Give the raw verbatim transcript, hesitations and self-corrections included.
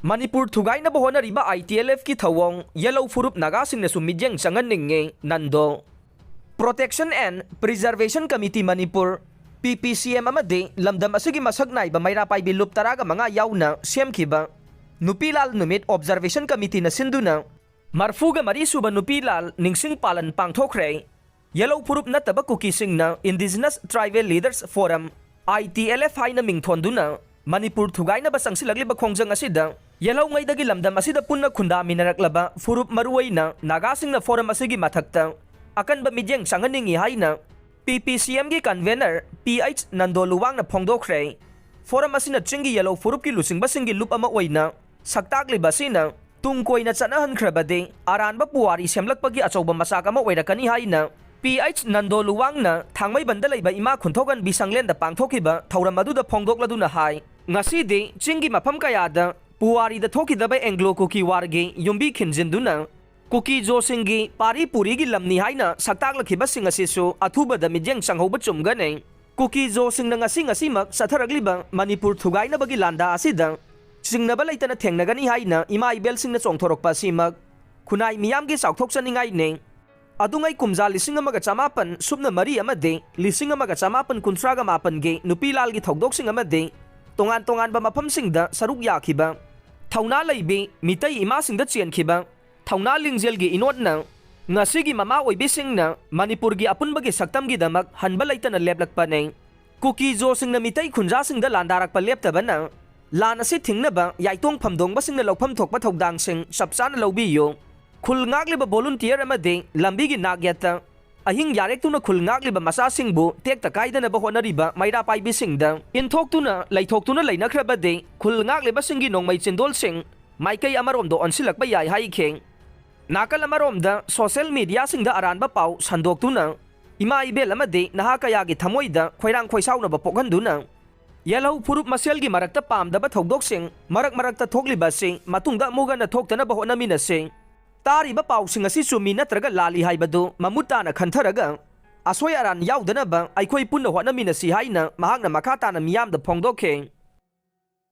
ꯃꯅꯤꯄꯨꯔ ꯊꯨꯒꯥꯏꯅꯕ ꯍꯣꯠꯅꯔꯤꯕ ITLFꯀꯤ ꯊꯧꯑꯣꯡ ꯌꯦꯜꯍꯧ ꯐꯨꯔꯨꯞ ꯅꯥꯒꯥꯁꯤꯡꯅꯁꯨ ꯃꯤꯠꯌꯦꯡ ꯆꯪꯍꯟꯅꯤꯡꯉꯦ, Nando. Protection and Preservation Committee Manipur, PPCM ꯑꯃꯗꯤ ꯂꯝꯗꯝ ꯑꯁꯤꯒꯤ ꯃꯁꯛ ꯅꯥꯏꯕ ꯃꯩꯔꯥ ꯄꯥꯏꯕꯤ ꯂꯨꯞ ꯇꯔꯥꯒ ꯃꯉꯥ ꯌꯥꯎꯅ ꯁꯦꯝꯈꯤꯕ ꯅꯨꯄꯤ ꯂꯥꯜ ꯅꯨꯃꯤꯠ Observation Committeeꯅ ꯁꯤꯟꯗꯨꯅ ꯃꯔꯐꯨꯒ ꯃꯔꯤ ꯁꯨꯕ ꯅꯨꯄꯤ ꯂꯥꯜ ꯅꯤꯡꯁꯤꯡ ꯄꯥꯂꯟ ꯄꯥꯡꯊꯣꯛꯈ꯭ꯔꯦ꯫ ꯌꯦꯜꯍꯧ ꯐꯨꯔꯨꯞ ꯅꯠꯇꯕ ꯀꯨꯀꯤꯁꯤꯡꯅ Indigenous Tribal Leaders Forum, ITLF ꯍꯥꯏꯅ ꯃꯤꯡ ꯊꯣꯟꯗꯨꯅ ꯃꯅꯤꯄꯨꯔ ꯊꯨꯒꯥꯏꯅꯕ ꯆꯪꯁꯤꯜꯂꯛꯂꯤꯕ ꯈꯣꯡꯖꯪ ꯑꯁꯤꯗ ꯌꯦꯜꯍꯧꯉꯩꯗꯒꯤ ꯂꯝꯗꯝ ꯑꯁꯤꯗ ꯄꯨꯟꯅ ꯈꯨꯟꯗꯥꯃꯤꯟꯅꯔꯛꯂꯕ ꯐꯨꯔꯨꯞ, ꯃꯔꯨꯑꯣꯏꯅ ꯅꯥꯒꯥꯁꯤꯡꯅ ꯐꯣꯔꯝ ꯑꯁꯤꯒꯤ ꯃꯊꯛꯇ ꯑꯀꯟꯕ ꯃꯤꯠꯌꯦꯡ ꯆꯪꯍꯟꯅꯤꯡꯏ ꯍꯥꯏꯅ PPCMꯒꯤ convener P H Nando ꯂꯨꯋꯥꯡꯅ ꯐꯣꯡꯗꯣꯛꯈ꯭ꯔꯦ꯫ Form ꯑꯁꯤꯅ ꯆꯤꯡꯒꯤ ꯌꯦꯜꯍꯧ ꯐꯨꯔꯨꯞꯀꯤ ꯂꯨꯆꯤꯡꯕꯁꯤꯡꯒꯤ ꯂꯨꯞ ꯑꯃ ꯑꯣꯏꯅ ꯁꯛꯇꯥꯛꯂꯤꯕ ꯑꯁꯤꯅ ꯇꯨꯡ ꯀꯣꯏꯅ ꯆꯠꯅꯍꯟꯈ꯭ꯔꯕꯗꯤ ꯑꯔꯥꯟꯕ ꯄꯨꯋꯥꯔꯤ ꯁꯦꯝꯂꯛꯄꯒꯤ ꯑꯆꯧꯕ ꯃꯆꯥꯛ ꯑꯃ ꯑꯣꯏꯔꯛꯀꯅꯤ ꯍꯥꯏꯅ P H ꯅꯟꯗꯣ ꯂꯨꯋꯥꯡꯅ ꯊꯥꯡꯃꯩꯕꯟꯗ ꯂꯩꯕ ꯏꯃꯥ ꯈꯨꯟꯊꯧꯒꯟꯕꯤ ꯁꯪꯂꯦꯟꯗ ꯄꯥꯡꯊꯣꯛꯈꯤꯕ ꯊꯧꯔꯝ ꯑꯗꯨꯗ ꯐꯣꯡꯗꯣꯛꯂꯗꯨꯅ ꯍꯥꯏ꯫ ꯉꯁꯤꯗꯤ ꯆꯤꯡꯒꯤ ꯃꯐꯝ ꯀꯌꯥꯗ ꯄꯨꯋꯥꯔꯤꯗ ꯊꯣꯛꯈꯤꯗꯕ ꯑꯦꯡꯒ꯭ꯂꯣ ꯀꯨꯀꯤ ꯋꯥꯔꯒꯤ ꯌꯨꯝꯕꯤ ꯈꯤꯟꯖꯤꯟꯗꯨꯅ ꯀꯨꯀꯤ ꯖꯣꯁꯤꯡꯒꯤ ꯄꯥꯔꯤ ꯄꯨꯔꯤꯒꯤ ꯂꯝꯅꯤ ꯍꯥꯏꯅ ꯁꯛꯇꯥꯛꯂꯛꯈꯤꯕꯁꯤꯡ ꯑꯁꯤꯁꯨ ꯑꯊꯨꯕꯗ ꯃꯤꯠꯌꯦꯡ ꯆꯪꯍꯧꯕ ꯆꯨꯝꯒꯅꯤ꯫ ꯀꯨꯀꯤ ꯖꯣꯁꯤꯡꯅ ꯉꯁꯤ ꯉꯁꯤꯃꯛ ꯆꯠꯊꯔꯛꯂꯤꯕ ꯃꯅꯤꯄꯨꯔ ꯊꯨꯒꯥꯏꯅꯕꯒꯤ ꯂꯥꯟꯗꯥ ꯑꯁꯤꯗ ꯆꯤꯡꯅꯕ ꯂꯩꯇꯅ ꯊꯦꯡꯅꯒꯅꯤ ꯍꯥꯏꯅ ꯏꯃꯥ ꯏꯕꯦꯜꯁꯤꯡꯅ ꯆꯣꯡꯊꯣꯔꯛꯄ ꯑꯁꯤꯃꯛ ꯈꯨꯟꯅꯥꯏ ꯃꯤꯌꯥꯝꯒꯤ ꯆꯥꯎꯊꯣꯛꯆꯅꯤꯡꯉꯥꯏꯅꯤ꯫ ꯑꯗꯨꯉꯩ ꯀꯨꯝꯖꯥ ꯂꯤꯁꯤꯡ ꯑꯃꯒ ꯆꯃꯥꯄꯟ ꯁꯨꯞꯅ ꯃꯔꯤ ꯑꯃꯗꯤ ꯂꯤꯁꯤꯡ ꯑꯃꯒ ꯆꯃꯥꯄꯟ ꯀꯨꯟꯊ꯭ꯔꯥꯒ ꯃꯥꯄꯟꯒꯤ ꯅꯨꯄꯤ ꯂꯥꯜꯒꯤ ꯊꯧꯗꯣꯛꯁꯤꯡ ꯑꯃꯗꯤ ꯇꯣꯉꯥꯟ ꯇꯣꯉꯥꯟꯕ ꯃꯐꯝꯁꯤꯡꯗ ꯁꯔꯨꯛ ꯌꯥꯈꯤꯕ ꯊꯧꯅꯥ ꯂꯩꯕꯤ ꯃꯤꯇꯩ ꯏꯃꯥꯁꯤꯡꯗ ꯆꯦꯟꯈꯤꯕ ꯊꯧꯅꯥ ꯂꯤꯡꯖꯦꯜꯒꯤ ꯏꯅꯣꯠꯅ ꯉꯁꯤꯒꯤ ꯃꯃꯥ ꯑꯣꯏꯕꯤꯁꯤꯡꯅ ꯃꯅꯤꯄꯨꯔꯒꯤ ꯑꯄꯨꯟꯕꯒꯤ ꯁꯛꯇꯝꯒꯤꯗꯃꯛ ꯍꯟꯕ ꯂꯩꯇꯅ ꯂꯦꯞꯂꯛꯄꯅꯤ꯫ ꯀꯨꯀꯤ ꯖꯣꯁꯤꯡꯅ ꯃꯤꯇꯩ ꯈꯨꯟꯖꯥꯁꯤꯡꯗ ꯂꯥꯟꯗꯥꯔꯛꯄ ꯂꯦꯞꯇꯕꯅ ꯂꯥꯟ ꯑꯁꯤ ꯊꯤꯡꯅꯕ ꯌꯥꯏꯇꯣꯡ ꯐꯝꯗꯣꯡꯕꯁꯤꯡꯅ ꯂꯧꯐꯝ ꯊꯣꯛꯄ ꯊꯧꯗꯥꯡꯁꯤꯡ ꯆꯞ ꯆꯥꯅ ꯂꯧꯕꯤꯌꯨ꯫ ꯈꯨꯜ ꯉꯥꯛꯂꯤꯕ volunteer ꯑꯃꯗꯤ ꯂꯝꯕꯤꯒꯤ ꯅꯥꯛꯌꯦꯠꯇ ꯑꯍꯤꯡ ꯌꯥꯔꯦꯛꯇꯨꯅ ꯈꯨꯜ ꯉꯥꯛꯂꯤꯕ ꯃꯆꯥꯁꯤꯡꯕꯨ ꯇꯦꯛꯇ ꯀꯥꯏꯗꯅꯕ ꯍꯣꯠꯅꯔꯤꯕ ꯃꯩꯔꯥ ꯄꯥꯏꯕꯤꯁꯤꯡꯗ ꯏꯟꯊꯣꯛꯇꯨꯅ ꯂꯩꯊꯣꯛꯇꯨꯅ ꯂꯩꯅꯈ꯭ꯔꯕꯗꯤ ꯈꯨꯜ ꯉꯥꯛꯂꯤꯕꯁꯤꯡꯒꯤ ꯅꯣꯡꯃꯩ ꯆꯤꯟꯗꯣꯜꯁꯤꯡ ꯃꯥꯏꯀꯩ ꯑꯃꯔꯣꯝꯗ ꯑꯣꯟꯁꯤꯜꯂꯛꯄ ꯌꯥꯏ ꯍꯥꯏꯈꯤ꯫ ꯅꯥꯀꯜ ꯑꯃꯔꯣꯝꯗ social mediaꯁꯤꯡꯗ ꯑꯔꯥꯟꯕ ꯄꯥꯎ ꯁꯟꯗꯣꯛꯇꯨꯅ ꯏꯃꯥ ꯏꯕꯦꯜ ꯑꯃꯗꯤ ꯅꯍꯥ ꯀꯌꯥꯒꯤ ꯊꯃꯣꯏꯗ ꯈꯣꯏꯔꯥꯡ ꯈꯣꯏꯁꯥꯎꯅꯕ ꯄꯣꯛꯍꯟꯗꯨꯅ ꯌꯦꯜꯍꯧ ꯐꯨꯔꯨꯞ ꯃꯁꯦꯜꯒꯤ ꯃꯔꯛꯇ ꯄꯥꯝꯗꯕ ꯊꯧꯗꯣꯛꯁꯤꯡ ꯃꯔꯛ ꯃꯔꯛꯇ ꯊꯣꯛꯂꯤꯕ ꯑꯁꯤ ꯃꯇꯨꯡꯗ ꯑꯃꯨꯛ ꯍꯟꯅ ꯊꯣꯛꯇꯅꯕ ꯍꯣꯠꯅꯃꯤꯟꯅꯁꯤ꯫ ꯇꯥꯔꯤꯕ ꯄꯥꯎꯁꯤꯡ ꯑꯁꯤ ꯆꯨꯝꯃꯤ ꯅꯠꯇ꯭ꯔꯒ ꯂꯥꯜꯂꯤ ꯍꯥꯏꯕꯗꯨ ꯃꯃꯨꯠ ꯇꯥꯅ ꯈꯟꯊꯔꯒ ꯑꯁꯣꯏ ꯑꯔꯥꯟ ꯌꯥꯎꯗꯅꯕ ꯑꯩꯈꯣꯏ ꯄꯨꯟꯅ ꯍꯣꯠꯅꯃꯤꯟꯅꯁꯤ ꯍꯥꯏꯅ ꯃꯍꯥꯛꯅ ꯃꯈꯥ ꯇꯥꯅ ꯃꯤꯌꯥꯝꯗ ꯐꯣꯡꯗꯣꯛꯈꯤ꯫